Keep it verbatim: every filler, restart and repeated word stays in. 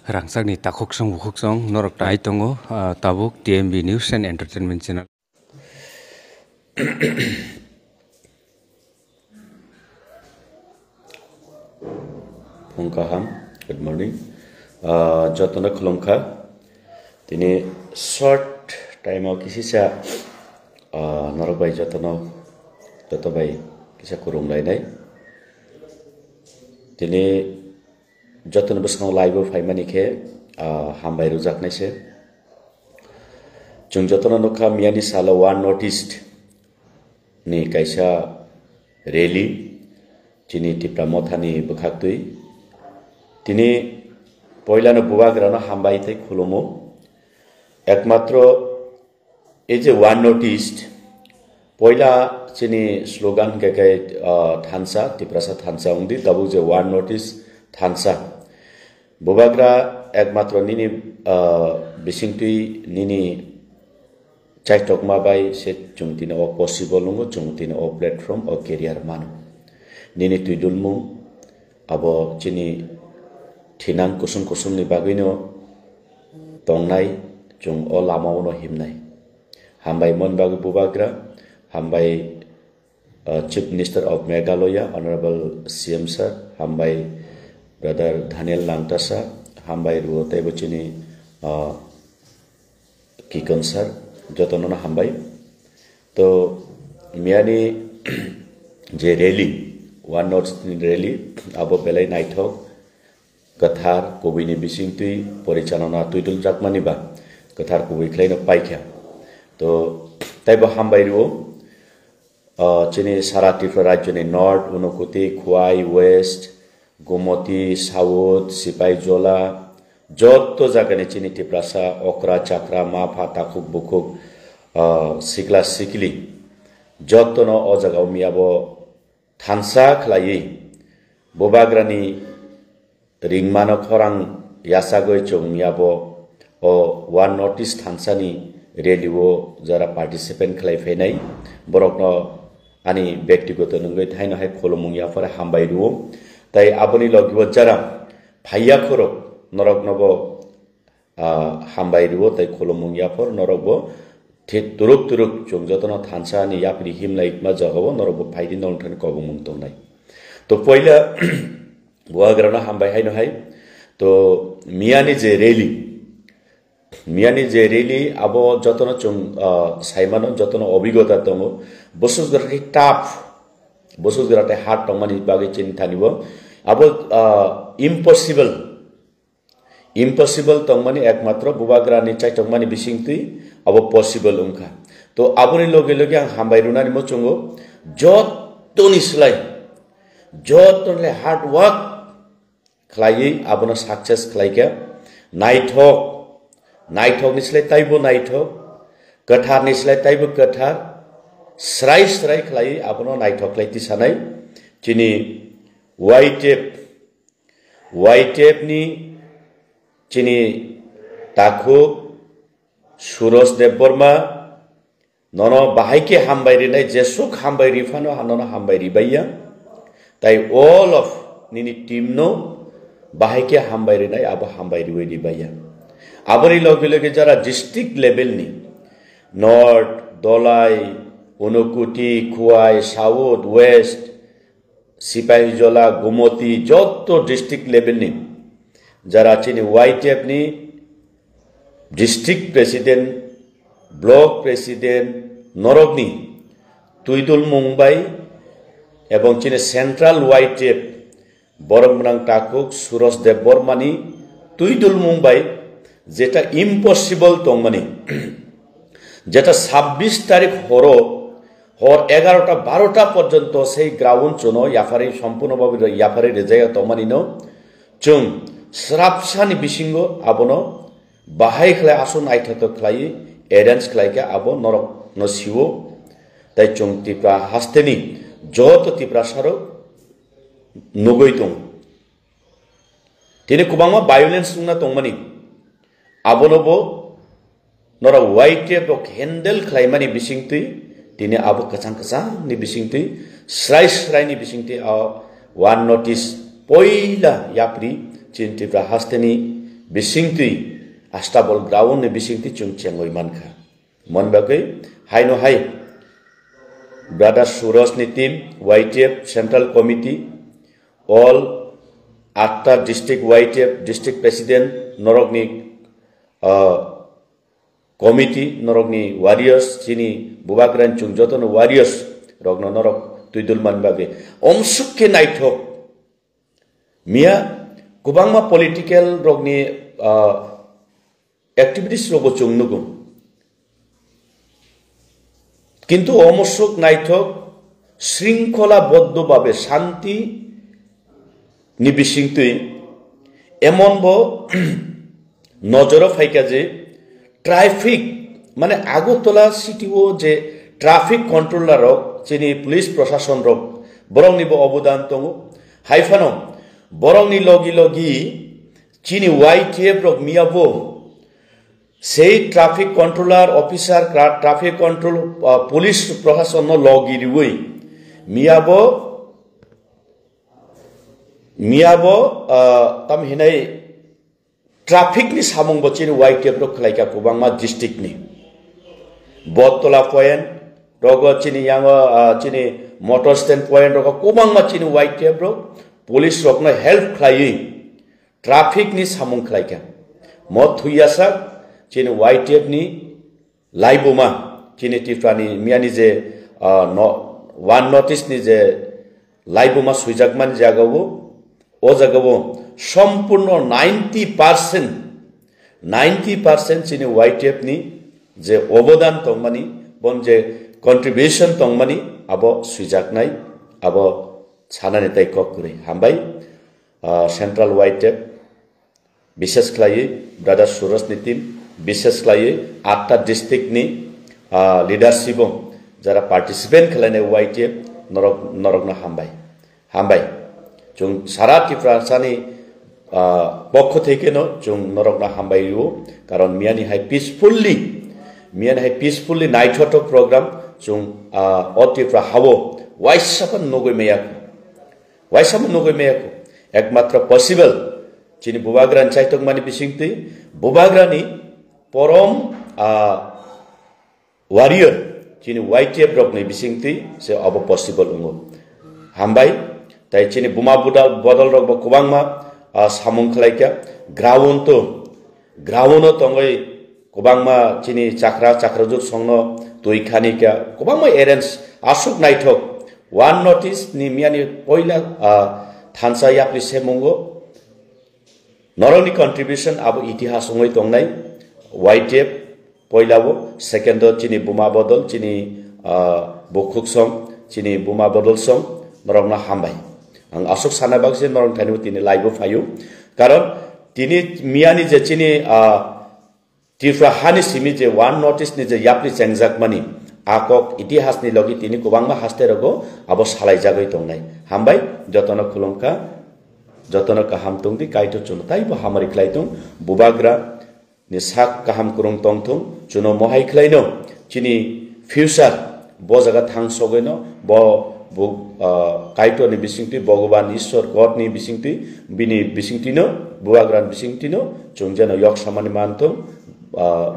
Rangchakni takhuk song bukhuk song norok tai tongo, ah, tabuk T M B News and Entertainment Channel. Phung kaham, good morning. Ah, jotono khulumkha. Tini short time o kisisa, ah, norok bai jotono, joto bai kisa kurung lainai. Tini jotono bwskango live o phaimani khe, ah, hambai rwjaknai se. Chwng jotono nukha, miyani salo One North East ni kaisa rally chini Tipra Mothani bwkhaktwi. Tini poilano Bubagrano hambai tei khulumo. Ekmatro ei je One North East, poila chini slogan hwnkhe khe, ah, thansa, Tiprasa thansa wngdi, tabuk je One North East thansa. Bubagra ekmatro nini, ah, bisingtwi nini chaitokma bai se chwng tini o possible wngo, chwng tini o platform, o career mano. Nini twidulmung abo chini thinang kusum kusumni bagwino tongnai, chwng o lama-o no himnai. Hambai mon bagwi Bubagra, hambai, uh, Chief Minister of Meghalaya, Honorable C M Sir, hambai Brother Daniel Langthasa, hambai rwo teibo chini, uh, Kikon Sir, jotono no hambai. To miyani je rally, One North East ni rally, abo belai naithok, kwthar kubuini bisingtwi porichalona twiduljakmani ba kwthar kubui khlaino paikha. To taibo hambai rwo, ah, chini sara Tripura rajyoni North, Unakoti, Khowai, West, Gomoti, South, Sipaijola, jotto jagani chini Tiprasa, okra, chakra, ma, pha, takhuk, bukhuk, ah, sikla, sikli, jottono o jagao miyabo thansa khlaiwi Bubagrani ringmano khorang yachagwi chwng miyabo o One North East thansani rally o jara participant khlai phainai borokno ani bektigoto nungwi thaino hai khulumung yaphar hambai rwo. Tai aboni logibo jara phaiya khorok noroknobo, ah, hambai rwo tai khulumung yaphar norokbo thik turuk turuk chwng jotono thansa ni yapri himlai ma jagao norokbo phaidi norok thani kobongmung tongnai. To poila Bubagrano hambai haino hai. To miyani je rally, miyani je rally abo jotono chwng, ah, saimano, jotono obigota tongo. Bwswk jora khe tough, bwswk jora tei hard tongmani bagwi chini thani bo. Abo, ah, impossible, impossible tongmani ekmatro Bubagrani chaitokmani bisingtwi abo possible wngkha. To aboni loge loge ang hambai rwnani muchungo, jottoni slai, jottoni slai hard work khlaiwi abono success khlaikha. Naithok, naithokni slai taibo naithok, kwtharni slai taibo kwthar, srai srai khlaiwi abono naithok khlai tisanai chini Y T F, Y T F ni chini takhuk Suraj Debbarma, nono bahai khe hambai rinai, jesuk hambai riphano nono hambai ribaiya. Tai all of nini team no bahai khe hambai rinai, abo hambai riwi ribaiya. Aboni loge loge jara district level ni North, Dholai, Unakoti, Khowai, South, West, Sipaijola, Gomoti, jotto district level ni jara chini Y T F ni district president, block president, norokni twidulmung bai ebong chini central Y T F borok gwnang takhuk Suraj Debbarmani twidulmung bai jeta impossible tongmani, jeta sabbish tarik horo, hor egarota barota porjonto sei ground chuno yapharwi, sompurno bhabe yapharwi rijaya tongmani no chwng srapsani bisingo abono bahai khlai aswk naithotok khlai arrange khlai khe abo norok no siwo. Tai chwng Tripura hasteni joto Tiprasa rok nugwi tongo. Tini kwbangma violence wngna tongmani, abono bo norok Y T F rok handle khlaimani bisingtwi, tini abo kwchang kwchangni bisingtwi, srai sraini bisingtwi o One North East poila yapri chini Tripura hasteni bisingtwi, astabol ground ni bisingtwi chwng chengwi mankha. Mon bagwi haino hai brother Suraj ni team, Y T F Central Committee, all atta district Y T F district president norokni, ah, committee norokni warriors, chini bubagrani chwng jotono warriors rokno norok twidul man bagwi omsuk khe naithok. Miya kwbangma political rokni, ah, activities rogo chwng nugo. Kintu omosok naithok sringkhola boddo babe shanti ni bisingtwi emon bo nojoro phaikha je traffic, mane Agartala city o je traffic controller rok, chini police proshashan rok, borokni bo obodan tongo. Haiphano borokni logi logi chini Y T F rok miya bo sei traffic controller officer, tra-, traffic control, ah, police proshashan no logi riwi miya bo, miya bo, ah, tam hinai traffic ni samung bo chini Y T F rok khlaikha kwbangma district ni. Bottola point rogo chini yango, ah, chini motor stand point rogo kwbangma chini Y T F rok police rokno help khlaiwi traffic ni samung khlaikha. Mo thwiyasak chini Y T F ni laibuma, chini Tripura ni miyani je, ah, no, one notice ni je laibuma swijakmani jagao, o jagao sompurno ninety percent, ninety percent chini Y T F ni je obodan tongmani, bon je contribution tongmani, abo swijaknai, abo sanani tai kok kwrwi. Hambai, ah, Central Y T F, bishes khlaiwi brother Suraj ni team, bishes khlaiwi atta district ni, ah, leadership o jara participant khlainai Y T F norok, norokno hambai. Hambai. Chwng sara Tiprasani, ah, pokho thekeno chwng norokno hambai rio, karon miyani hai peacefully, miyani hai peacefully naithothok program chwng, ah, o Tripura hao waisa phan nugwi maya. Waisa phan nugwi maya. Ekmatro possible chini bubagrani chaitokmani bisingtwi, bubagrani porom, ah, warrior chini Y T F rokni bisingtwi se obo possible wngo. Hambai, tai chini buma budal-, bodol rok bo kwbangma, ah, samung khlaikha. Ground to, ground o tongwi kwbangma chini chakra chakrajuk songno twi khanikha, kwbangma arrange aswk naithok. One notice ni miyani poila, ah, thansa yapri semungo. Norokni contribution abo itihas wngwi tongnai. Y T F poila o, second o chini buma bodol, chini, ah, bukhuk song, chini buma bodol song, norokno hambai. Ang aswk sana bagwi se norok thani tini live o phaio. Karon tini miyani je chini, ah, Tripura hani simi je one notice ni je yapri chengjakmani, a kok itihas ni logi tini kwbangma haste rogo abo salai jagwi tongnai. Hambai, jotono khulumkha, jotono kaham tongdi, Kaitor chwngno taibo hamari khlai tong, bubagra ni sak kaham kwrwng tongthung, chwngno mohai khlaino, chini future bo jaga thang sogwino, bo, bo, ah, Kaitor ni bisingtwi, Bhagwan Ishwar God ni bisingtwi, bini bisingtwino, bubagra ni bisingtwino, chwng jeno yok samani manthung, ah,